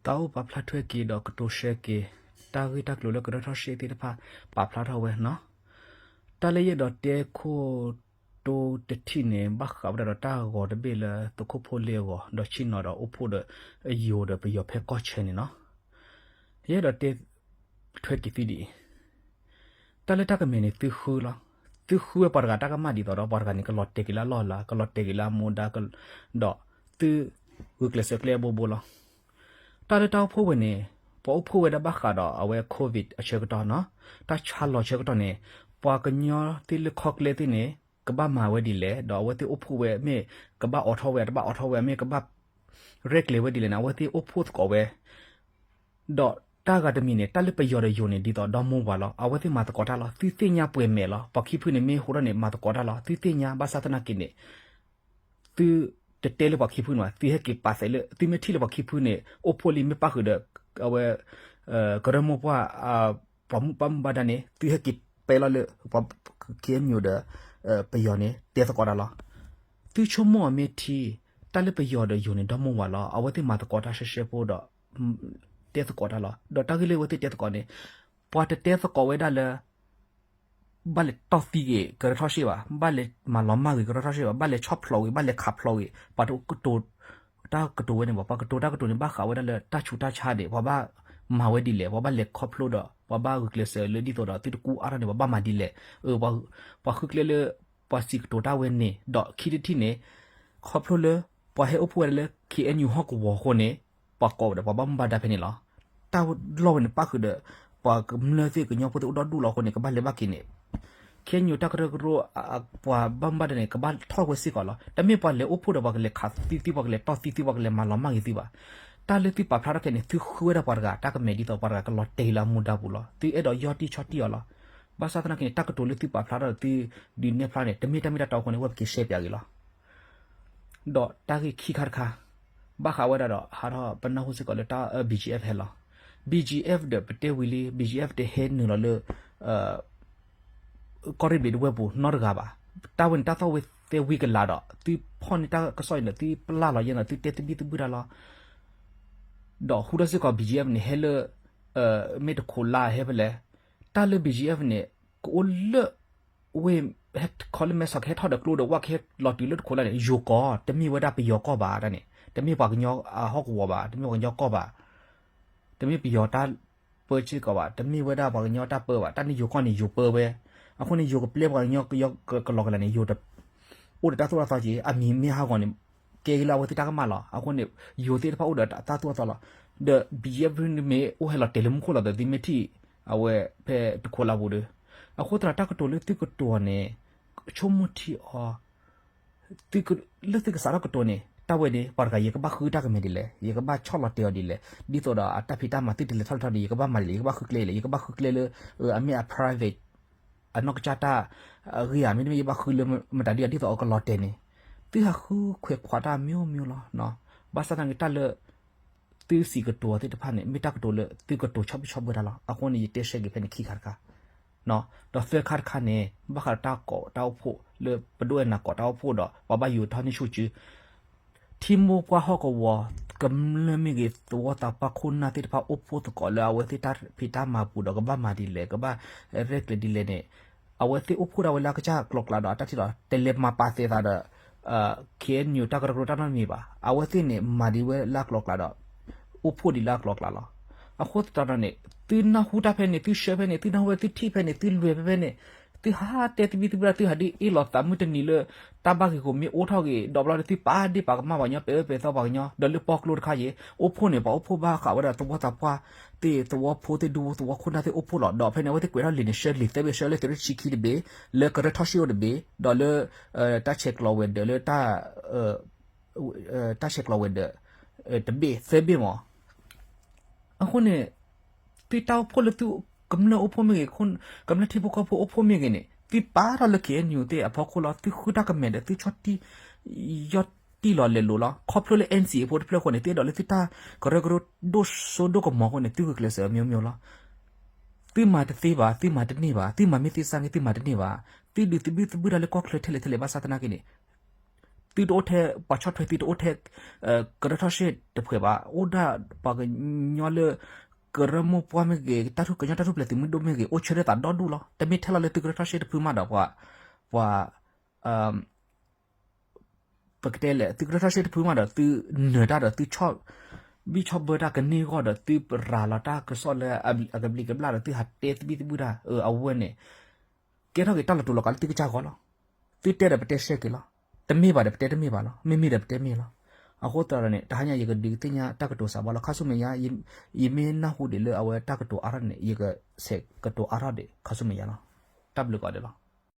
သးအိၣ်ပာ်ဖျါထွဲက့ၤဒီးကတိၤရှဲက့ၤ တၢ်ဂ့ၢ်တၢ်ကျိၤလၢကရၢထီၣ်ရှ့ၣ်သ့ၣ်တဖၣ် ပာ်ဖျါထီၣ်ဝဲနီၤ. တၢ်လၢယအဲၣ်ဒိးတဲခိၣ်တိတထံၣ်န့ၣ် ဘၣ်ဃးဝဲဒၣ်ဒီးတၢ်ဂီၤတဘ့ၣ်လၢသုးခိၣ်ဖိလ့အဂီၤ ဒီးဆ့ၣ်နီၤဒီးအိၣ်ဖှိၣ်ဒီးယိၤဒီးပယီၤဖဲကီၢ်ဆၢန့ၣ်နီၤ. ယအဲၣ်ဒိးတဲထွဲက့ၤသုဒ်အံၤ တၢ်လၢတၢ်ကမၣ်န့ၣ် သုဃုလီၤ. သုဃုဝဲပှၤတဂၤတၢ်ကမၣ်ဒ်သိးဒီး ပှၤတဂၤန့ၣ် ကလီၤတဲာ်က့ၤလၢအလီၢ်အလၤ ကလီၤတဲာ်က့ၤလၢအမူဒါ ဒီးသုဂုာ်ကျဲးစၢးကျဲအဘိဘိလီၤ. တၢ်လၢတၢ်အိၣ်ဖှိၣ်ဝဲန့ၣ် ပှၤအိၣ်ဖှိၣ်ဝဲဒၣ်ဘၣ်ဃးဒီးအဝဲ COVID အဆၢကတီၢ်နီၤ, တၢ်ဆါလီၤဆၢကတီၢ်န့ၣ် ပှၤကညီသ့ၣ်လၢခီကျဲသ့ၣ်န့ၣ် ကဘၣ်မၤဝဲဒ်လဲၣ် ဒီးအဝဲသ့ၣ်အိၣ်ဖှိၣ်ဝဲမ့ၢ်ကဘၣ်အိးထီၣ်ဝဲ တဘၣ်အိးထီၣ်ဝဲ မ့ၢ်ကဘၣ်ရဲၣ်ကျဲၤဝဲဒ်လဲၣ်န့ၣ် အဝဲသ့ၣ်အိၣ်ဖှိၣ်သကိးဝဲ ဒီးတၢ်ဂၤတမံၤန့ၣ် တၢ်လၢပယီၤဒီးယိၤန့ၣ် ဒ်သိးဒီမိၢ်ဝၤလီၤ. အဝဲသ့ၣ်မၤသကိးတၢ်လီၤ. သုသ့ၣ်ညါပှဲၤမဲာ်လီၤ. ပှၤခံဖုန့ၣ်မ့ၢ်ဟူထီၣ်န့ၣ် မၤသကိးတၢ်လီၤ. သုသ့ၣ်ညါ ဘၣ်ဆၣ်သနာ်က့န့ၣ် သုတတဲလၢပှၤခံဖုန့ၣ်ဘၣ်. သုဟဲက့ၤပာ်သးလၢ သုမ့ၢ်ထံၣ်လၢပှၤခံဖုန့ၣ် အိၣ်ဖှိၣ်လံမ့ၢ်ပၣ်ဃုာ်ဒီး အဝဲ ကရၢမိၢ်ပှၢ် ပှၤမူဘၣ်မူဘၣ်ဒါန့ၣ် သုဟဲက့ၤပဲလီၤလၢ ပှၤ ခ့ၣ်အဲၣ်ယူၣ် ဒီး ပယီၤန့ၣ် တဲသကိးတၢ်လီၤ. သုဆိကမိၣ်အီၤမ့ၢ်ထံ တၢ်လၢပယီၤဒီးယိၤန့ၣ် ဒီမိၢ်ဝၤလီၤ. အဝဲသ့ၣ်မၤသကိးတၢ်ရှဲရှဲဖိဒီး တဲသကိးတၢ်လီၤ. ဒီးတၢ်ဂ့ၢ်လၢအဝဲသ့ၣ်တဲသကိးန့ၣ် ပှၤတတဲသကိးဝဲဒၣ်လၢ ဘၣ်လဲၤတီၢ်သံက့ၤကရၢထီၣ်ရှ့ၣ်ဘၣ်, ဘၣ်လဲၤမၤလီၤမၢ်ဂ့ၤကရၢထီၣ်ရှ့ၣ်ဘၣ်, ဘၣ်လဲၤဆီၣ်ဖျိးဂ့ၤ, ဘၣ်လဲၤခးဖျိးဂ့ၤ, ပှၤတကတိၤ တၢ်ကတိၤဝဲန့ၣ်ဘၣ်. ပှၤကတိၤတၢ်ကတိၤန့ၣ် ဘၣ်ဃးဝဲဒၣ်လၢတၢ်ဆူးတၢ်ဆါန့ၣ် ပှၤဘၣ်မၤဝဲဒ်လဲၣ်, ပှၤဘၣ်လဲၤခီဖျိဒီး ပှၤဘၣ်ဂုာ်ကျဲးစၢးလၢဒ်သိးဒီးသုတကူအါထီၣ်န့ၣ် ပှၤဘၣ်မၤဒ်လဲၣ်. ပှၤဃုကျဲလၢ ပှၤစံးကတိၤတၢ်ဝဲန့ၣ် ဒီးခံထံၣ်တထံၣ်န့ၣ် ခီဖျိလၢ ပှၤဟဲအိၣ်ဖှိၣ်ဝဲဒၣ်လၢ ခ့ၣ်အဲၣ်ယူၣ် ဟီၣ်ကဝီၤအဃိန့ၣ် ပှၤကိးဒီးပှၤဘၣ်မူဘၣ်ဒါဖဲန့ၣ်လီၤ. တၢ်လီၢ်ဝဲန့ၣ် ပၣ်ဃုာ်ဒီး ပှၤကမျၢၢ်သ့ၣ်ကညီဖိသ့ၣ်အိၣ်ဒီဒူၣ်လီၤအဃိန့ၣ် ကဘၣ်လဲၤဘၣ်က့ၤန့ၣ် ခ့ၣ်အဲၣ်ယူၣ် တၢ်ကရၢကရိ ပှၤဘၣ်မူဘၣ်ဒါန့ၣ် ကဘၣ်ထီၣ်ဝဲစ့ၢ်ကီးလီၤ. တမ့ၢ်ပှၤလဲၤအိၣ်ဖှိၣ်ဒီးပှၤကလဲၤခးသံသ့, ပှၤကလဲၤတီၢ်သံသ့, ပှၤကလဲၤမၤလီၤမၢ်ဂ့ၤသ့ဘၣ်. တၢ်လၢသုပာ်ဖျါထီၣ်ခဲန့ၣ် သုဃုဝဲဒၣ်ပှၤတဂၤ တၢ်ကမၣ်ဒ်သိးပှၤတဂၤကလီၤတဲာ်လၢအမူဒါပူၤလီၤ. သုအဲၣ်ဒိးယီၢ်တံၢ်ဆီၣ်တံၢ်အီၤလီၤ. ဘၣ်ဆၣ်သနာ်က့န့ၣ် တၢ်ကတိၤလၢသုပာ်ဖျါထီၣ်ဒီးသုဒုးနဲၣ်ဖျါန့ၣ် တမ့ၢ်တၢ်မ့ၢ်တၢ်တီအဃိန့ၣ် ဝဲပက့ၤရှဲပၠးဂ့ၤလီၤ. ဒီးတၢ်ဂ့ၢ်ခံခါတခါ ဘၣ်ဃးဝဲဒၣ်ဒီး ဟးထီၣ်ပနၢ်ဟူစ့ၢ်ကီးလၢတၢ် BGF ဟဲလီၤ. BGF ဒီးပတဲဝံၤလံ BGF တဟဲနုာ်လီၤလၢ ကီၢ်ရ့ၣ်ဘျံးတဝဲၢ်ပူၤနီတဂၤဘၣ်. တၢ်ဝဲန့ၣ် တၢ်သီၣ်ဝဲသဲဝံၤကလာ်ဒီး သုဖီၣ်န့ၢ်တၢ်ကစီၣ်အံၤဒီး သုပျၢ်လီၤယဲဒီး သုတဲသဘံၣ်သဘုၣ်တၢ်လီၤ. ဒီးဟူထီၣ်စ့ၢ်ကီး BGF န့ၣ် ဟဲလၢ မ့ၢ်တခိးလါဟဲဖဲလဲၣ်. တၢ်လၢ BGF န့ၣ် ကအိၣ်လၢ ဝ့ၢ် ခီလၢမဲဆီးကဟဲထီၣ်ဒီးကျိဒီး ဝဲကဟဲလီၤတုၤလၢတခိးလါန့ၣ် ယိၤကီၢ် တမ့ၢ်ဝဲဒၣ်ပယီၤကီၢ်ဘၣ်တၢ်န့ၣ် တမ့ၢ်ပှၤကညီအဟီၣ်ကဝီၤဘၣ်, တမ့ၢ်ပှၤကညီကီၢ်ဘၣ်, တမ့ၢ်ပယီၤတၢ်ပၢစ့ၢ်ကီးဘၣ်, တမ့ၢ်ဝဲဒၣ်ပှၤကညီတၢ်ပၢဘၣ်, တၢ်န့ၣ်ယိၤကီၢ်န့ၣ် ယိၤပၢဝဲ, အဃိန့ၣ် ယိၤကပျဲပှၤကညီကလီၤကလးန့ၣ် ယိၤတ အိၣ်ဒီးတၢ်သိၣ်တၢ်သီက့ၤ အမံၤမ့ၢ်ဟးဂီၤန့ၣ် ကဲက့ၤလၢအဝဲသ့ၣ်တၢ်ကမၣ်လီၤ. အဃိန့ၣ် ယိၤသ့ၣ်တဖၣ်အိၣ်ဒီးတၢ်သိၣ်တၢ်သီလီၤ. ဒီး BGF မ့ၢ်အိၣ်ဟဲလီၤတဲာ်လၢမူခိၣ်လီၤဒီး သုမ့ၢ်ထံၣ် အဝဲဖဲတခိးလါပူၤဒီး အဃိသတး တၢ်ကတိၤလၢသုကတိၤအီၤန့ၣ် ဆိကမိၣ်ထံအီၤ လၢသုကစးထီၣ်ကတိၤန့ၣ် တၢ်ဝဲန့ၣ် ပှၤတဂၤ ယကဘၣ်ဃုတၢ်ကမၣ်ဒ်လဲၣ်, ယကဘၣ်ဆီၣ်လီၤတဲာ်အီၤဒ်လဲၣ်, ဒ်သိးဒီးအတၢ်ဖံးတၢ်မၤသုတလဲၤထီၣ်လဲၤထီၣ်ဒီး ယကဘၣ်မၤဒ်လဲၣ်, ယကဘၣ်ဃုကျဲလဲၣ်, ယကဘၣ်ဃုကျဲလၢ အမ့ၢ်အ private အနီၢ်ကစၢ်တၢ်အဂ့ၢ်ဧါ, မ့တမ့ၢ်ယဘၣ်ဃုလၢမတၤဒ်အံၤ ဒ်သိးအကလီၤတဲာ်န့ၣ် သုဟးဃုခွဲးခွးတၢ်မျိုးမျိုးလီၤ. ဘၣ်ဆၣ်သနာ်က့ တၢ်လၢ သုစံးကတိၤသ့ၣ်တဖၣ်န့ၣ် မ့ၢ်တၢ်ကတိၤလၢသုကတိၤဆီၣ်ဘံၣ်ဆီၣ်ဘၢတၢ်လီၤ. အဃိန့ၣ် ယတဲရှဲက့ၤဖဲန့ၣ်ခံခါတခါ ဒီးသၢခါတခါန့ၣ် ဘၣ်ဃးဒီးတၢ်ကိးတၢ်အိၣ်ဖှိၣ်လၢပဒိၣ်အဲၣ်နၤကိးတၢ်အိၣ်ဖှိၣ်ဒီး ပှၤဘၣ်ယိၤထီၣ်န့ၢ်ဆူၣ်စု ထံမိၢ်ပှၢ်ဟီၣ်ကဝီၤ ကမျၢၢ်မ့ၢ်ဂ့ၤ သဝီသးပှၢ်ခိၣ်နၢ်သ့ၣ်တဖၣ်အိၣ်ဖှိၣ်သကိးလၢအဝဲသ့ၣ်တၢ်ဖံးတၢ်မၤပူၤဒီး ကဘၣ်မၤဒ်လဲၣ်, ကဘၣ်ရဲၣ်ကျဲၤဒ်လဲၣ်န့ၣ် အဝဲသ့ၣ်အိၣ်ဖှိၣ်ဒၣ်ဝဲလၢအကစၢ်ကျိၤကျဲဒီး အတၢ်ထံၣ်ဒီး တလဲၤမၤပာ်သဲးသးဒီး KNU တၢ်ကရၢကရိတၢ်နီတမံၤဘၣ်. အဝဲသ့ၣ်န့ၣ် မၤဒ်ဝဲလၢအကျိၤကျဲဒီး အိၣ်ဖှိၣ်ဒ်လၢအကျိၤကျဲလီၤ. အဃိသတးဒီးန့ၣ် သုနၢ်ဟူတၢ်ဖဲန့ၣ် သုဆှၢဖဲန့ၣ် သုနၢ်ဟူဖဲ သုထံၣ်ဖဲန့ၣ် သုလဲၤဖဲဖဲန့ၣ် သုဟးတဲသဘံၣ်သဘုၣ်တၢ် သုဟးဒ်အ့ၣ်လိာ်သးမုၢ်တနံၤလၢ တၢ်ဘၣ်ဂ့ၤဂီၤမ့ၢ်အိၣ်ထီၣ်ဂ့ၤ ဒီးဘျီဒီးသုပာ်ဒ့ၣ်ပာ်ကမၣ်ပှၤကညီ ပဲာ်အၢပဲာ်သီပှၤကညီ ဒီးလၢပီကျိတခါအံၤ အိၣ်ဖှိၣ်န့ၣ် ပှၤအိၣ်ဖှိၣ်ဘၣ်ဃးဝဲဒၣ်သဝီသးပှၢ်သ့ၣ် သဝီဖိသ့ၣ် ဒူဖိသဝီခိၣ်နၢ်သ့ၣ်အိၣ်ဖှိၣ်လီၤ. ဒီးဖဲန့ၣ် အဝဲသ့ၣ်ကွဲးထီၣ်လံာ်န့ၣ် ဆှၢလံာ်သၢဘ့ၣ် ဆှၢလၢသုးရ့ၣ်တဆံခံတဘ့ၣ် လၢကရၢထီၣ်ရှ့ၣ်အိၣ်တဘ့ၣ် ဒီးလၢ တၢ်ဆဲးကျိးဝဲၤဒၢးလၢတၢ် တၢ်ဆဲးကျိးဝဲၤဒၢး တဘ့ၣ်သၢဘ့ၣ်မး. အဃိန့ၣ် သုတၢ်အိၣ်ဖှိၣ်လၢသုကမျၢၢ်အိၣ်ဖှိၣ်မ့ၢ်ဂ့ၤ, ကမျၢၢ်ထံဖိကီၢ်ဖိအိၣ်ဖှိၣ်မ့ၢ်ဂ့ၤန့ၣ် သုပာ်ထီၣ်လၢ KNU သ့ၣ်အဖီခိၣ်လီၤ. သုဃုတၢ်ကမၣ်ဒီး သုဆီၣ်တံၢ်ယီၢ်တံၢ်လီၤလဲၤလိၤလီၤ. ခီဖျိလၢ NCA ဖိတဖျၢၣ်အဃိန့ၣ် သုအဲၣ်ဒိးလၢသုတၢ်ကရၢကရိဒိၣ်စိဒိၣ်ကမီၤအဃိန့ၣ် သုဂုာ်ကျဲးစၢးအမျိုးမျိုးလီၤ. သုမၤတသ့ဘၣ်, သုမၤတန့ၢ်ဘၣ်, သုမၤမ့ၢ်သ့စၢ်က့ သုမၤတန့ၢ်ဘၣ်. သုဒုးသဘံၣ်သဘုၣ်တၢ်လၢကီၢ်ချၢထဲလဲၣ်ထဲလဲၣ်ဘၣ်ဆၣ်သနာ်က့န့ၣ် သုတအိၣ်ထဲ ပှၤဆီၣ်ထွဲသုတအိၣ်ထဲ ကရၢထီၣ်ရှ့ၣ်တဖုဘၣ်, အိၣ်ဒၣ်ပှၤကညီလၢ ကရၢမိၢ်ပှၢ်မ့ၢ်ဂ့ၤ, တၢ်ထူၣ်ကညီတၢ်ထူၣ်ဖျဲးသုးမုၢ်ဒိၣ်မ့ၢ်ဂ့ၤ, အိၣ်ဆၢထၢၣ်သးဒီဒူၣ်လီၤ. တမ့ၢ်ထဲလီၤလၢသုကရၢထီၣ်ရှ့ၣ်တဖုမးဒီး ပှၤ ပှၤ ပကတဲလဲၣ် သုကရၢထီၣ်ရှ့ၣ်တဖုမးဒီး သုနၢၤတၢ်ဒီးသု ဘံၣ်ဆီၣ်ဘၢတၢ်ကန့ၢ်အဂီၢ်ဒီး သုရၤလီၤတၢ်ကစီၣ်လၢအကဘျံးကဘျၣ်ဒီး သုဟးတဲသဘံၣ်သဘုၣ်တၢ် အဝဲန့ၣ် ကဲထီၣ်က့ၤတၢ်လီၤတူာ်လီၤကာ်လၢသုကစၢ်ဂီၢ်လီၤ. သုတဲဒီးပတဲရှဲက့ၤလီၤ. တမ့ၢ်ဘၣ်ဒီးပတဲတမ့ၢ်ဘၣ်လီၤ. မ့မ့ၢ်ဒီးပတဲမ့ၢ်လီၤ. အဃိသတးဒီးန့ၣ် တဟါညါယကဒုးသ့ၣ်ညါတၢ်ကတိၤစးဘီလီၤ. ခါဆူမဲာ်ညါ ယမ့ၢ်နၢ်ဟူဒံးလၢအဝဲတၢ်ကတိၤအါထီၣ်န့ၣ် ယကဆဲးကတိၤအါထီၣ်ဒံး ခါဆူမဲာ်ညါလီၤ. တၢ်ဘျုးကိးဂၤဒဲးလီၤ.